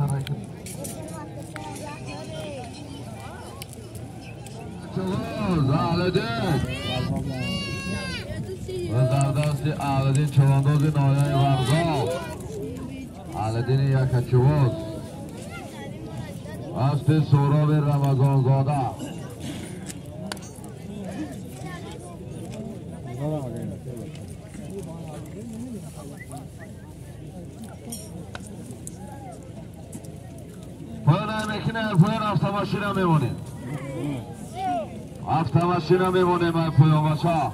و در دست اهلدین چوانداز نایای ورزاب اهلدین یکچواز اسب سهراب رمضان زاده پایان نمیکنه پایان هفته میمونیم هفته ماشینا میمونیم پایان باشه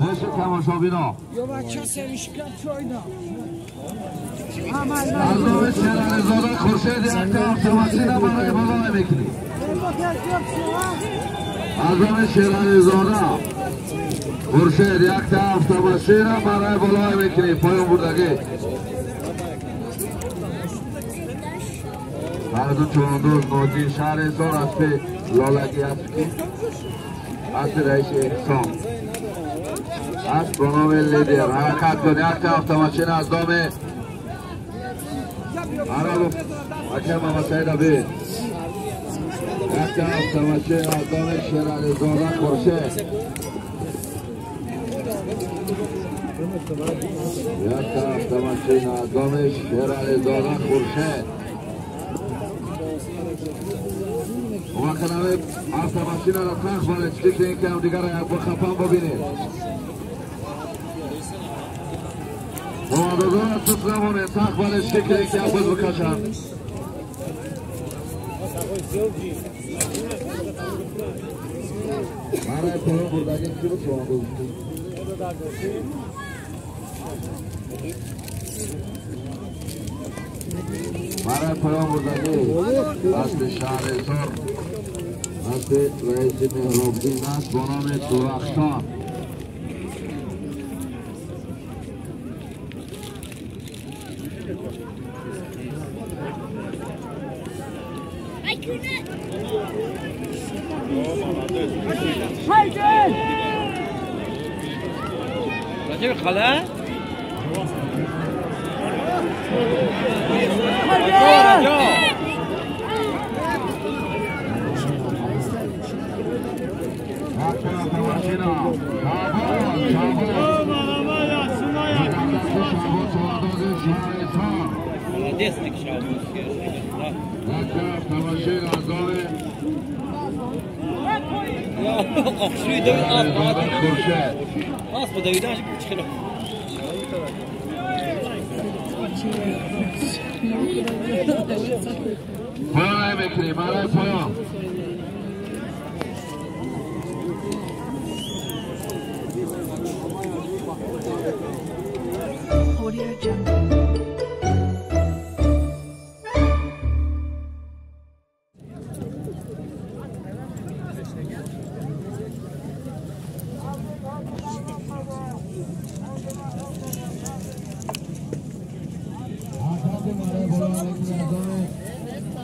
بشه تماشا بینا یا بچه سریشکن چاینا از نام شیرعلیزاده خورشید یک هفته ماشینا برای بالا میکنیم از نام شیرعلیزاده خورشید یک هفته ماشینا برای بالا میکنیم پایان بردگی هر چوانداز ناجی شهر حصار اسب لالگی اسب اسب رئیس احسان اسب به نام لیدر حرکت کن یک هفته ماشین از دام عرب اکرم محمد سعید عبید یک هفته ماشین از دام شیرعلیزاده خورشید یک هفته ماشین از دام شیرعلیزاده خورشید وقت نوی هفته ماشین را تخ بالید چی که هم دیگر را یک بخپم ببینید مواندازان را سست نمانید تخ بالید چی که یک باز بکشند برای پایان بردگی کی بود شما برای پایان بردگی اسب شهر حصار اسب رئیس مهرابدین است با نام درخشان راجب خاله پایان میکنیم برای پایان Audio Jungle.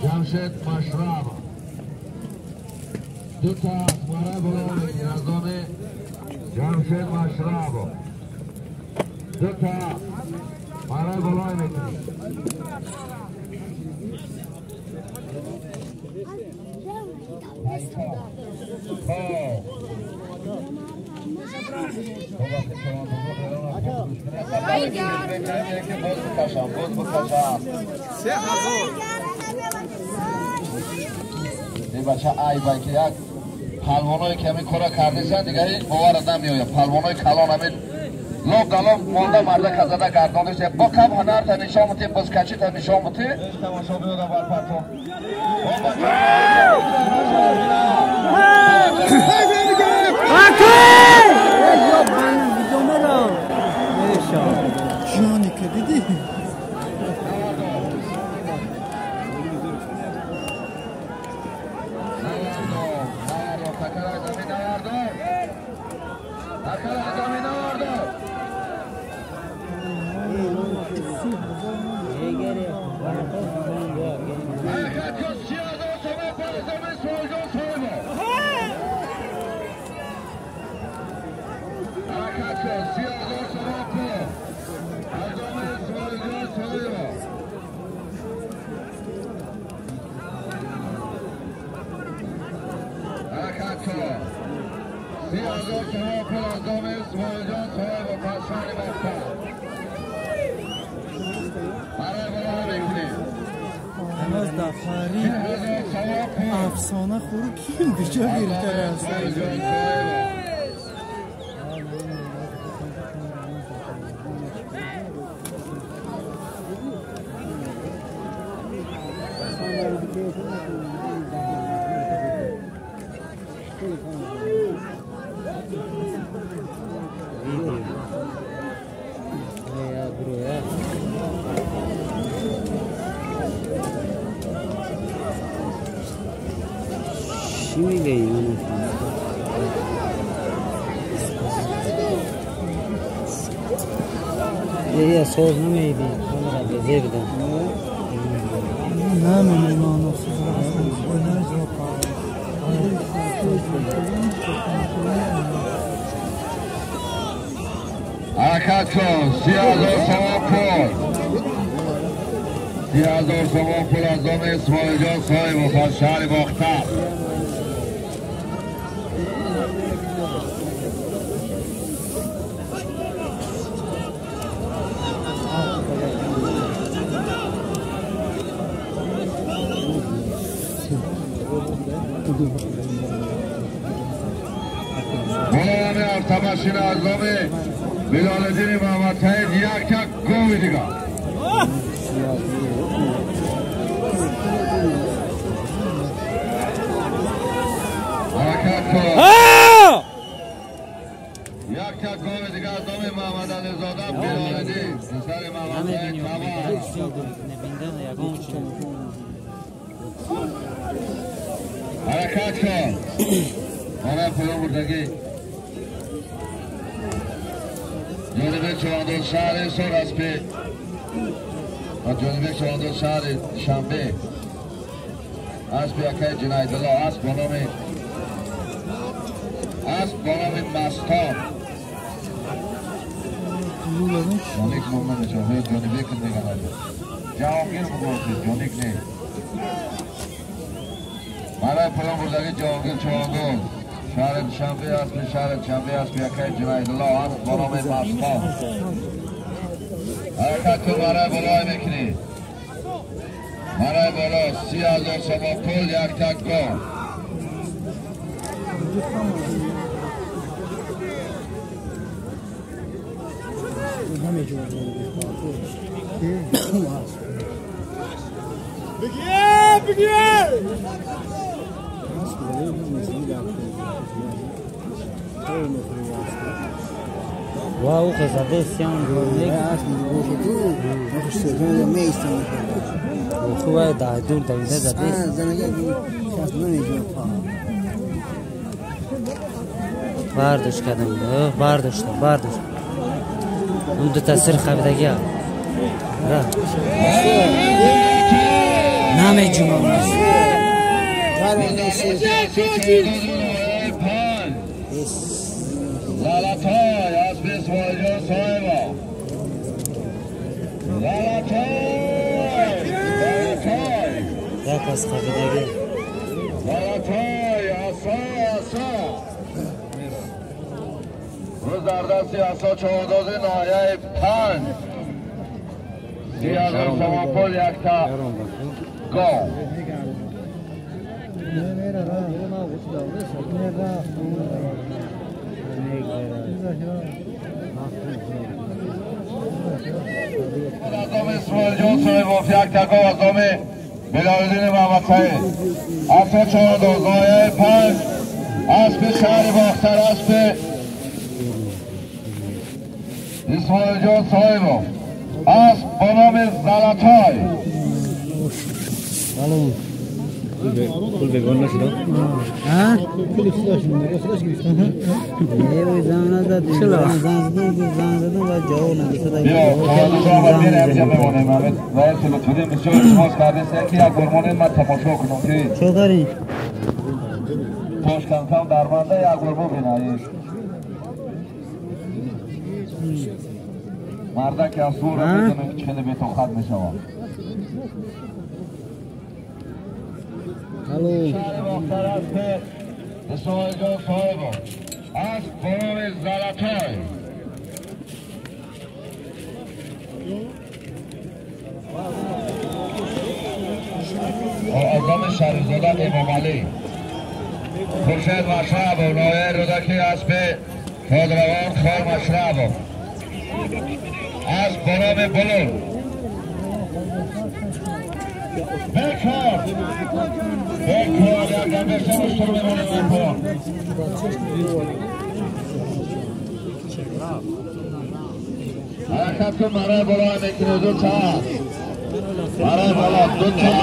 جمشید مشرب دو تا برای بالا از دام جمشید مشرب دو تا برای بالا میکنیم بچه ای بای که یک پهلوانایی که همین کارا کردیسن دیگه این باور نمیآید. پهلوانای کلان همین لو گلو مونده مرده زده گردانش با کم هنر تا نشان میتی بزکشی تا نشان میتی تماشا بیاد بر پرتو جانی که دیدی Thank you. هزار سوم پول از دام اسماعیل جان صاحب و شهر باختر. برای بالا میکنیم. هنوز در خرید افسانه خورو کیم کجا گرفته است؟ یه سوز نمیدی نه نمیدونم حرکت کن. 30,000 سوم پول. 30,000 سوم پول از دام اسماعیل جان صاحب و شهر باختر. مولانا ارتبشیر از دام بلالدین محمد سعید یک تک گوی دیگر. حرکت کن. یک تک گوی دیگر از دام محمد علیزاده بلالدین پسر محمد سعید تبار. حرکت کن. برای پلو بردگی جانب چواندوز شهر سوراسپی و جانب چواندوز شهر شنبه اسب یکای جنایدالله اسب با نام مستان جانک نام نمیشه جانبه که میگن جهانگیر بگوشید جانک نه. برای پلو بردگی جهانگیر چواندوز شهر دوشنبه اسب شهر دوشنبه اسب یکای جنایدالله اسب با نام مستان. حرکت کن. برای بالای میکنی. برای بالا 30,000 سوم پول یک تک گام. بگیر بگیر. واو قزاده سیان گرنه خوبه ده دور دویده زده برداشت کردم برداشتم اون دو تا سر خبیدگی ها نمی جمعه لالتای اسب اسماعیل جان صاحبا. لالتای لالتای یک از خبیدگی لالتای عصا عصا روز در دستی عصا چهارداز ناحیه 5. 30,000 سوم پول یک تا گام. از دام اسماعیل جان صاحب یک تا گام از دام بلالدین محمد سعید عصا چهارداز ناحیه 5 اسب شهر باختر اسب اسماعیل جان صاحب اسب با نام زلتای. پول بگان نشد ها؟ پول خودش مونده خودش گرفتن. ای زن زد زن زد و جواب نداد. بیا تا بیا اینجا بمونه محمد رئیس لطفی بسیار التماس کرده است که یک بار من تماشا کنم که چه داری؟ پاش کم درمانده یک بار ببینه مرده که از دور میدونه که خیلی بی‌طاقت میشود. شهر باختر است اسماعیل جان صاحب Асп бо номи Золотой. Аъзам Шарифзода Эмомалӣ. Хуршед Машрабов, ноҳияи Рӯдакӣ, аспи шодравон Хор Машрабов. Асп бо номи Булул. Бекор! Бекор, якдам бештар устур мемонем дар поён. Ҳаракат кун, барои боло мекунӣ, ду та. Барои боло, ду та.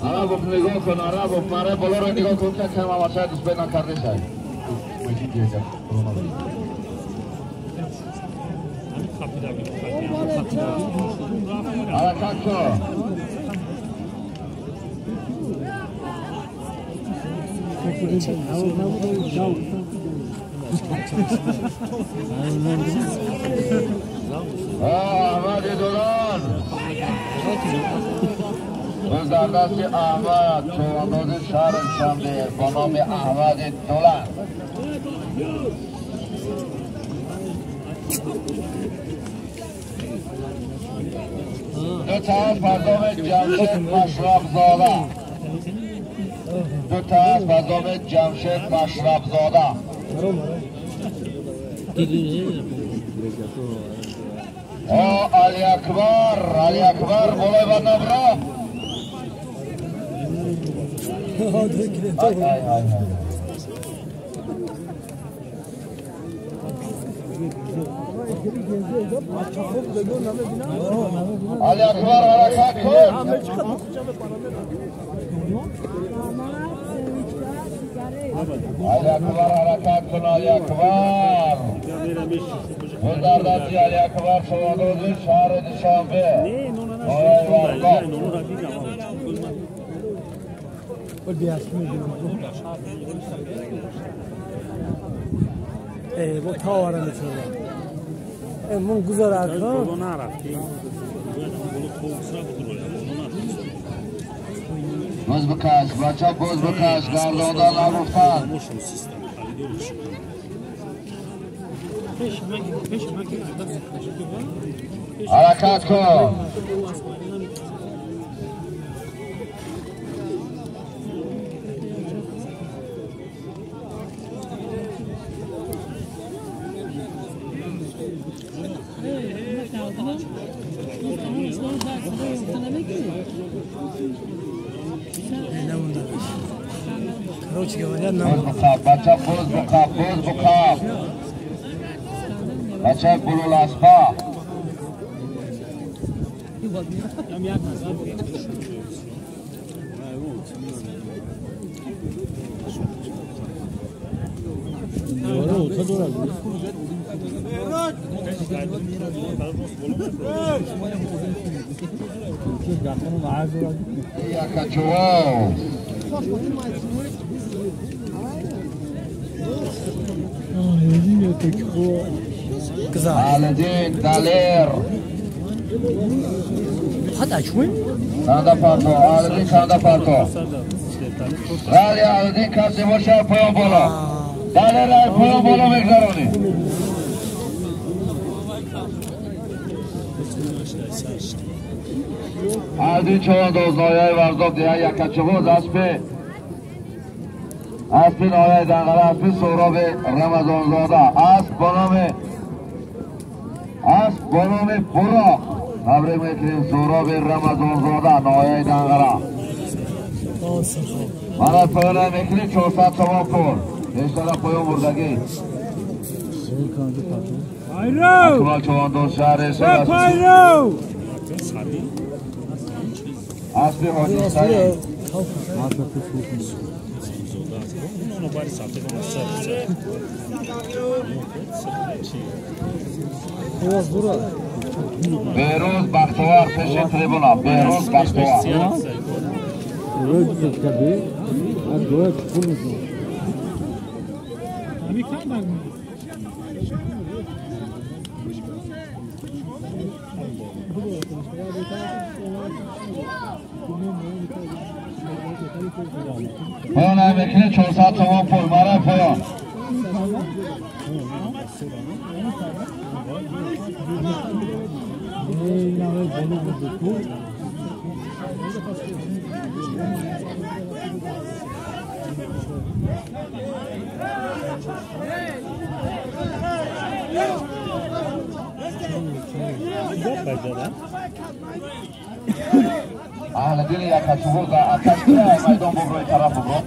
Арабов нигоҳ кун, Арабов, барои болоро нигоҳ кун, ки кам авашай дусбе накарда шай. Ҳаракат кун. Аҳмади Дурон. Боз дар дасти Аҳмад, чӯвандози шаҳри Душанбе бо номи Аҳмади Дулан. Ду та аз фарзоми Ҷамшед Машрабзода. Ду та аз фарзоми Ҷамшед Машрабзода. О, Алиакбар, Алиакбар, болои баднабро. Ай, ай, ай, ай. Алиакбар, ҳаракат кун. Алиакбар, ҳаракат кун, Алиакбар. Боз дар дасти Алиакбар, шавандози шаҳри Душанбе. Ноҳияи Варзоб. Бо тавара метавонам. Мон гузарад. Боз бикаш, бача, боз бикаш, гардонда нагуфтанд. Ҳаракат кун. Боз биқаб, бача, боз биқаб, боз биқаб. Бача Булул аспа. Якачував. Алидин Далер. Чанда парто, Алидин чанда парто. Рали Алидин касе боша поён боло. Далер ай поён боло мегзаронӣ. Алидин чавандоз ноҳияи Варзоб деҳа Якачуғоз, аспи ноҳияи Данғара, аспи Суҳроби Рамазонзода, асп бо номи Буроқ. Табрик мекунем Суҳроби Рамазонзода, ноҳияи Данғара. Мана поёна мекунем 400 сомон пул. Бештара поён бурдагӣ. Акмал чавандоз шаҳри Суғд. Аспи Ҳоҷи Саид. Беҳрӯз Бахтовар пеши трибуна. Беҳрӯз Бахтовар. Поён мекунӣ 400 сомон пул мара поён. اهل دین یک شغل در اتش کنه میدان ببرو طرف ببرو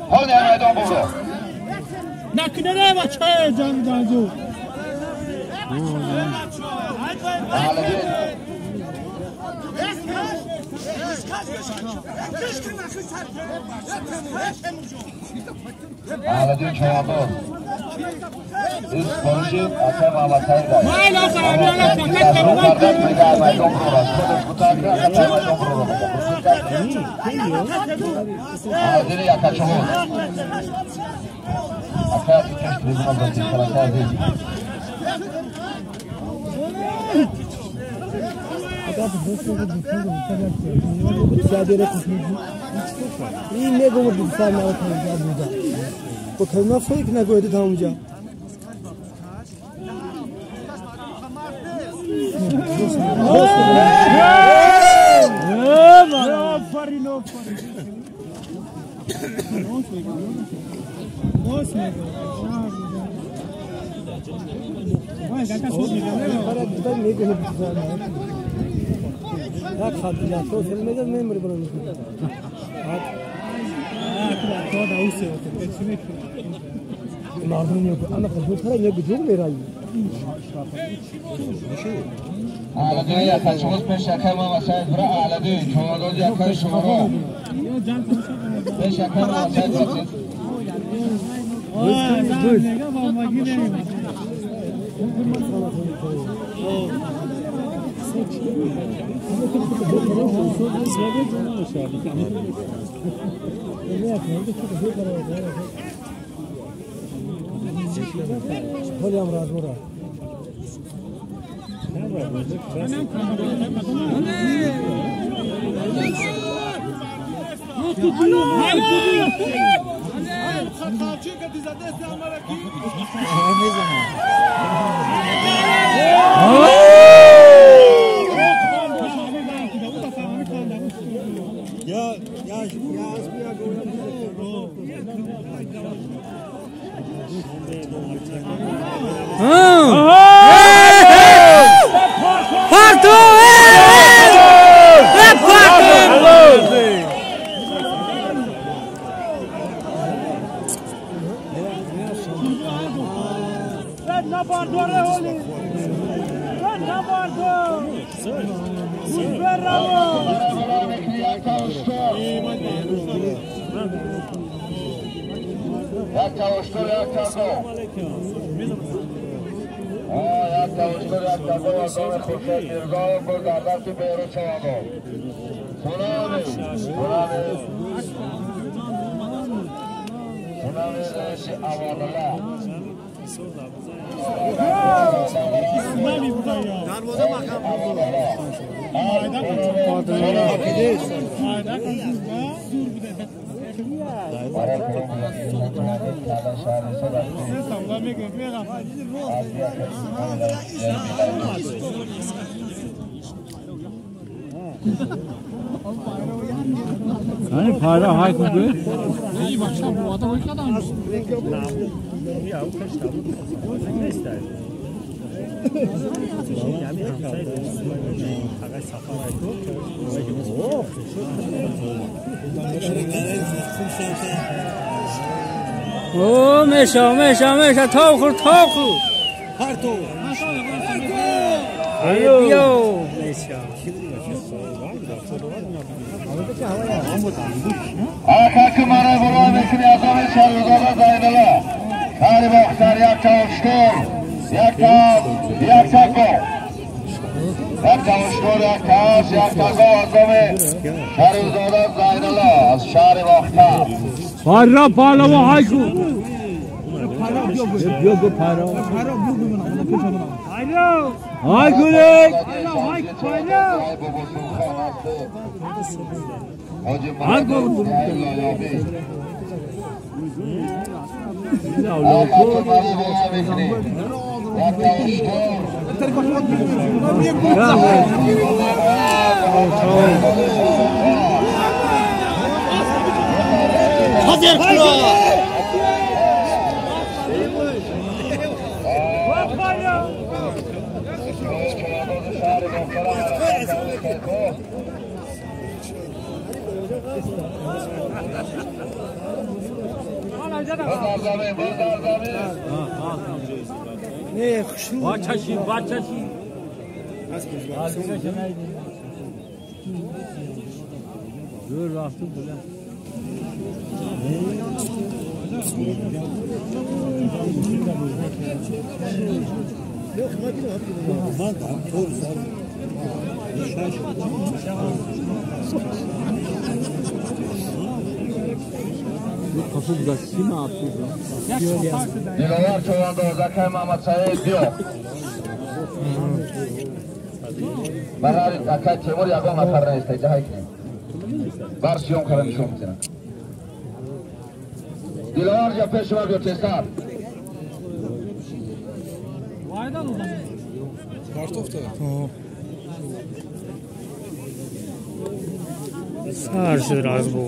حال میدان ببرو نکنه نه بچه جنگ جنگو اهل دین اهل دین چوابو این سپارشی اصلا محمد سعید است. اهل یک شما پیش یکای ما وسایل برا اهل چهار یکای شما رو پیش یکای ما وسایل برا او میشه میشه میشه تا خور تا خور پرتو بیو میشه آخر مرا برای میکنی از آن شهرزاده زایدلا شهر باختر یک تا اشتر یک تا یک تا گو یک تا اشتر یک تا یک تا گو از آن شهرزاده زایدلا از شهر باختر پارا پالا و هایکو بیا گو پارا پارا Ай гулек! Ай بچشی Диловар Чувандоз, акай Мамад Саид, биё. Барари акай Темур ягон нафар нест, ҷаҳай кунем. Бар сиём кара нишон медиҳам. Диловар ҷа пеши ма биё тезтар. Сар шуд разбу.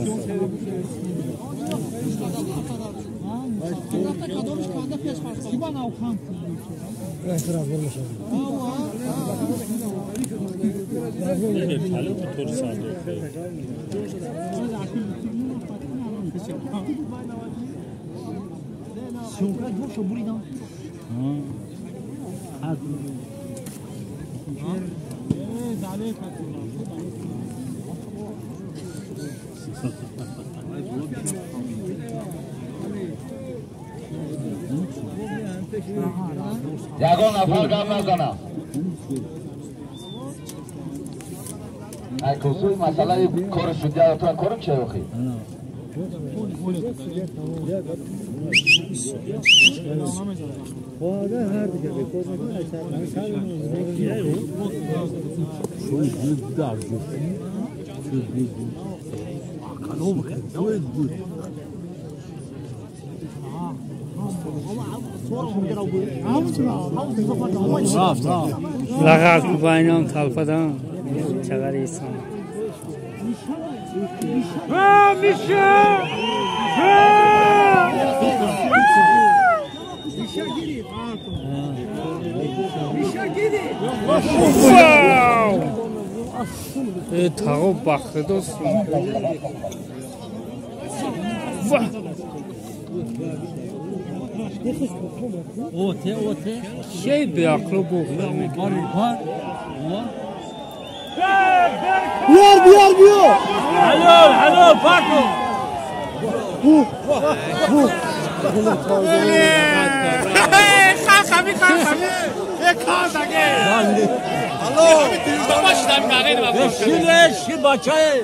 Ягон нафар гап назанам. Ай кусуи масъалаи кори судья тура корим че охи? Лағат кубайнон талфадан чағар исон. Тағо бахтидос. Şey beaqlı bu. Biyar biyar biyar. Alo alo Paco. Bu bu. Şile şi baçay.